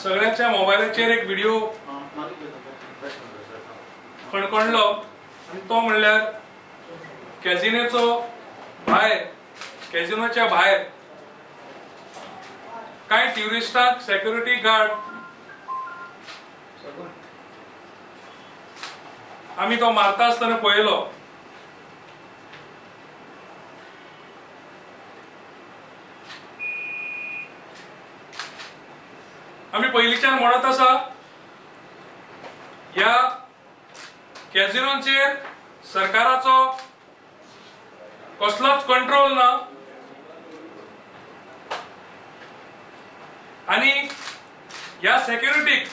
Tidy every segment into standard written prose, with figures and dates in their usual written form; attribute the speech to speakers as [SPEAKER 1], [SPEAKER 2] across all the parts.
[SPEAKER 1] सगळ्यांच्या मोबायलाचेर एक व्हिडिओ खणखणलो आनी तो म्हणल्यार कॅझिनोचो भायर, कॅझिनोच्या भायर कांय ट्युरिस्टांक सेक्युरिटी गार्ड आमी तो मारता आसतना पळयलो. आमी पयलींच्यान म्हणत आसा ह्या कॅझिनोचेर सरकाराचो कसलोच कंट्रोल ना आनी ह्या सेक्युरिटीक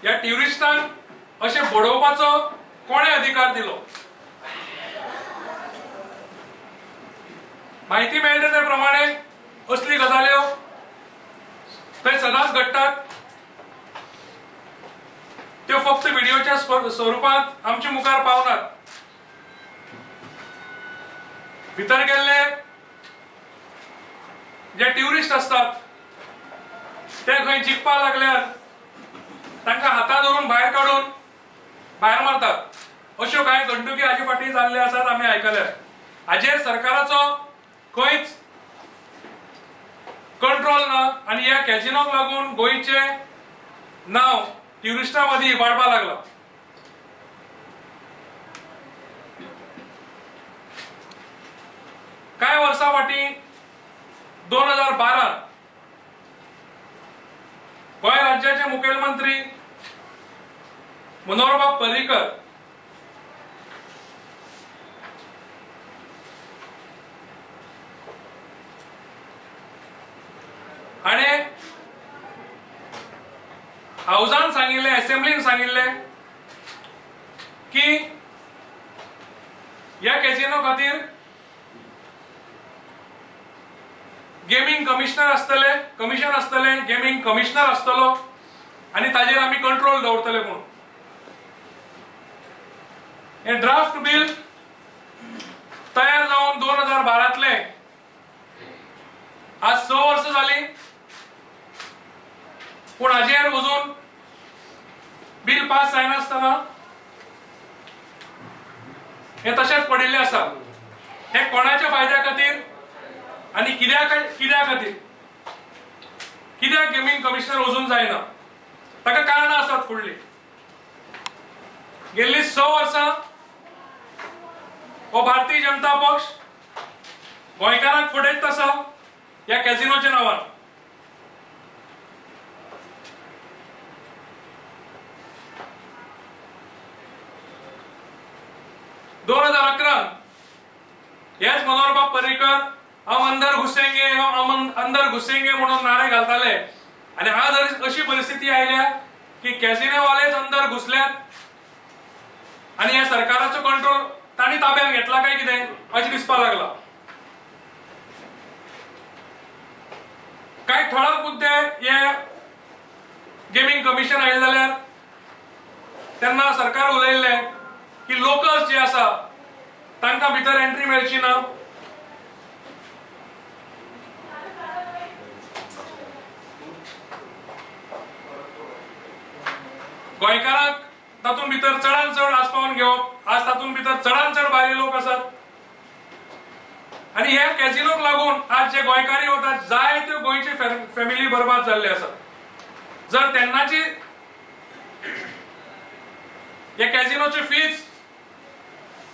[SPEAKER 1] ह्या ट्युरिस्टांक अशें बडोवपाचो कोणें अधिकार दिलो? म्हायती मेळटा त्या प्रमाणे असली गजाल्यो थंय सदांच घडटात. त्यो फक्त व्हिडिओच्या स्वरुपांत आमच्या मुखार पावनात. भितर गेल्ले जे ट्युरिस्ट आसतात ते खंय जिखपाक लागल्यार तांकां हाता धरून भायर काडून भायर मारतात. अश्यो कांय घडणुकी हाजे फाटीं जाल्ल्यो आसात, आमी आयकल्यात. हाजेर सरकाराचो खंयच कंट्रोल ना आनी ह्या कॅझिनोक लागून गोंयचें नांव ट्युरिस्टां मदीं इबाडपाक लागलां. कांय वर्सां फाटीं 2012 गोंय राज्याचे मुखेलमंत्री मनोहरबाब पर्रीकर हाणें हावजान सांगिल्लें, असेंब्लीन सांगिल्लें की ह्या कॅझिनो खातीर गेमींग कमिशनर आसतले, कमिशन आसतले, गेमींग कमिशनर आसतलो आनी ताजेर आमी कंट्रोल दवरतले म्हणून. हें ड्राफ्ट बील तयार जावन 2012तलें आज 6 वर्सां जालीं, पूण हाजेर अजून बील पास जायनासतना हें तशेंच पडिल्लें आसा. हें कोणाच्या फायद्या खातीर आनी कित्या खातीर कित्याक गेमींग कमिशनर अजून जायना ताका कारणां आसात फुडलीं. गेल्लीं 6 वर्सां हो भारतीय जनता पक्ष गोंयकारांक फटयत आसा ह्या कॅझिनोच्या नांवान. दोन 2011 हेच मनोहरबाब पर्रीकर हम अंदर घुसेंगे, हम अंदर घुसेंगे म्हणून नारे घालताले आनी आज अशी परिस्थिती आयल्या की कॅझिनोवालेच अंदर घुसल्यात आनी ह्या सरकाराचो कंट्रोल तांणी ताब्यात घेतला काय कितें अशें दिसपाक लागला. कांय ठळक मुद्दे हे गेमींग कमिशन आयलें जाल्यार तेन्ना सरकार उलयल्लें की लोकल्स जे आसा तांकां भितर एंट्री मेळची ना, गोंयकारांक तातूंत भितर चडान चड आसपावन घेवप. आज तातूंत भितर चडान चड भायले लोक आसात आनी ह्या कॅझिनोक लागून आज जे गोंयकारी वतात जायत्यो गोंयची फॅमिली बरबाद जाल्ले आसात. जर तेन्नाची ह्या कॅझिनोची फीज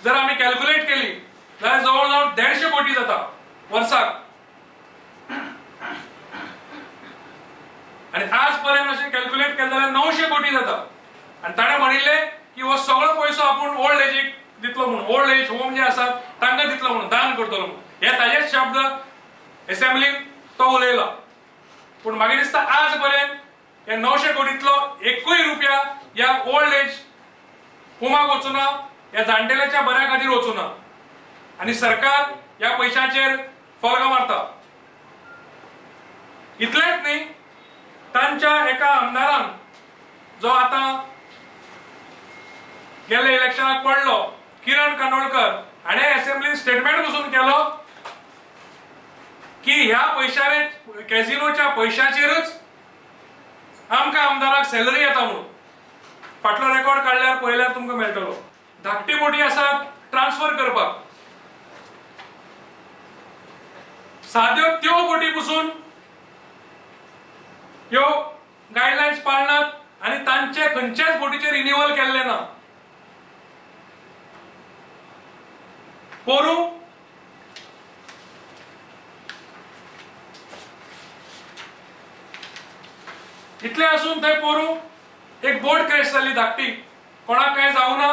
[SPEAKER 1] जर आमी कॅल्क्युलेट केली जाल्यार जवळ जवळ 150 कोटी जाता वर्साक आनी आज पर्यंत अशें कॅल्क्युलेट केलें जाल्यार 900 कोटी जाता. आनी ताणें म्हणिल्लें की हो सगळो पयसो आपूण ओल्ड एजीक दितलो म्हणून, ओल्ड एज होम जे आसात तांकां दितलो म्हणून, दान करतलो म्हणून. हे ताजेच शब्द एसेंब्लीन तो उलयलो. पूण मागीर दिसता आज पर्यंत हे 900 कोटींतलो एकूय रुपया ह्या ओल्ड एज होमाक वचूना, ह्या जाणटेल्याच्या बऱ्या खातीर वचूना आनी सरकार ह्या पयशांचेर फोल्गां मारता. इतलेंच न्ही, तांच्या एका आमदारान जो आतां गेल्या इलेक्शनाक पडलो किरण कानोळकर हाणें असेंब्लीन स्टेटमेंट पसून केलो की ह्या पयशांनी कॅझिनोच्या पयशांचेरच आमकां आमदाराक सॅलरी येता म्हणून. फाटलो रेकॉर्ड काडल्यार पळयल्यार तुमकां मेळटलो. धाकटी बोटी आसात ट्रान्सफर करपाक, साद्यो त्यो बोटी पसून ह्यो गायडलायन्स पाळनात आनी तांचे खंयच्याच बोटीचेर रिन्युअल केल्लें ना. पोरू इतलें आसून थंय पोरू एक बोट क्रॅश जाली धाकटी, कोणाक कांय जावं ना.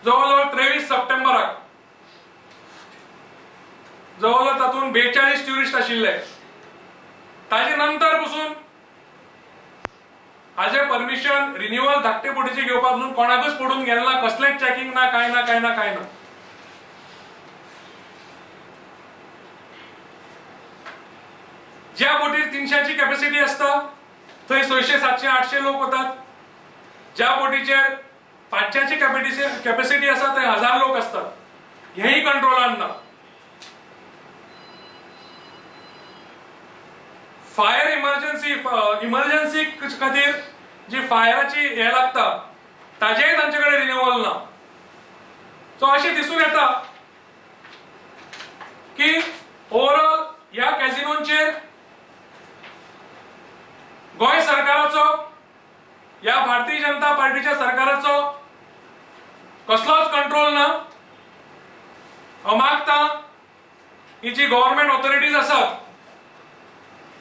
[SPEAKER 1] जवळ जवळ 23 सप्टेंबराक जवळ जवळ तातूंत 42 ट्युरिस्ट आशिल्ले. ताजे नंतर पसून हाजे परमिशन रिन्युअल धाकटे बोटीचे घेवपाक पसून कोणाकूच पडून गेलें ना, कसलेंच चॅकिंग ना, कांय ना, कांय ना, कांय ना. ज्या बोटीर 300ची कॅपॅसिटी आसता थंय 600, 700, 800 लोक वतात. ज्या बोटीचेर 500ची कॅपॅसिटी आसा थंय 1000 लोक आसतात. हेंय कंट्रोलान ना. फायर इमर्जन्सी, इमर्जन्सी खातीर जी फायराची हें लागता ताजेंय तांचे कडेन रिन्युअल ना. सो अशें दिसून येता की ओवरऑल ह्या कॅसिनोंचेर गोंय सरकाराचो, ह्या भारतीय जनता पार्टीच्या सरकाराचो कसलोच कंट्रोल ना. हांव मागता ही जी गव्हर्मेंट ऑथॉरिटीज आसात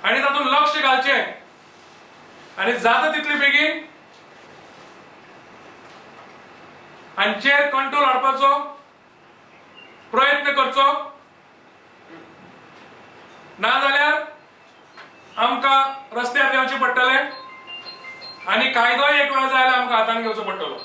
[SPEAKER 1] आनी तातूंत लक्ष घालचें आनी जाता तितले बेगीन हांचेर कंट्रोल हाडपाचो प्रयत्न करचो, नाजाल्यार आमकां रस्त्यार देंवचें पडटलें आनी कायदोय एक वेळ जाय जाल्यार आमकां हातान घेवचो पडटलो.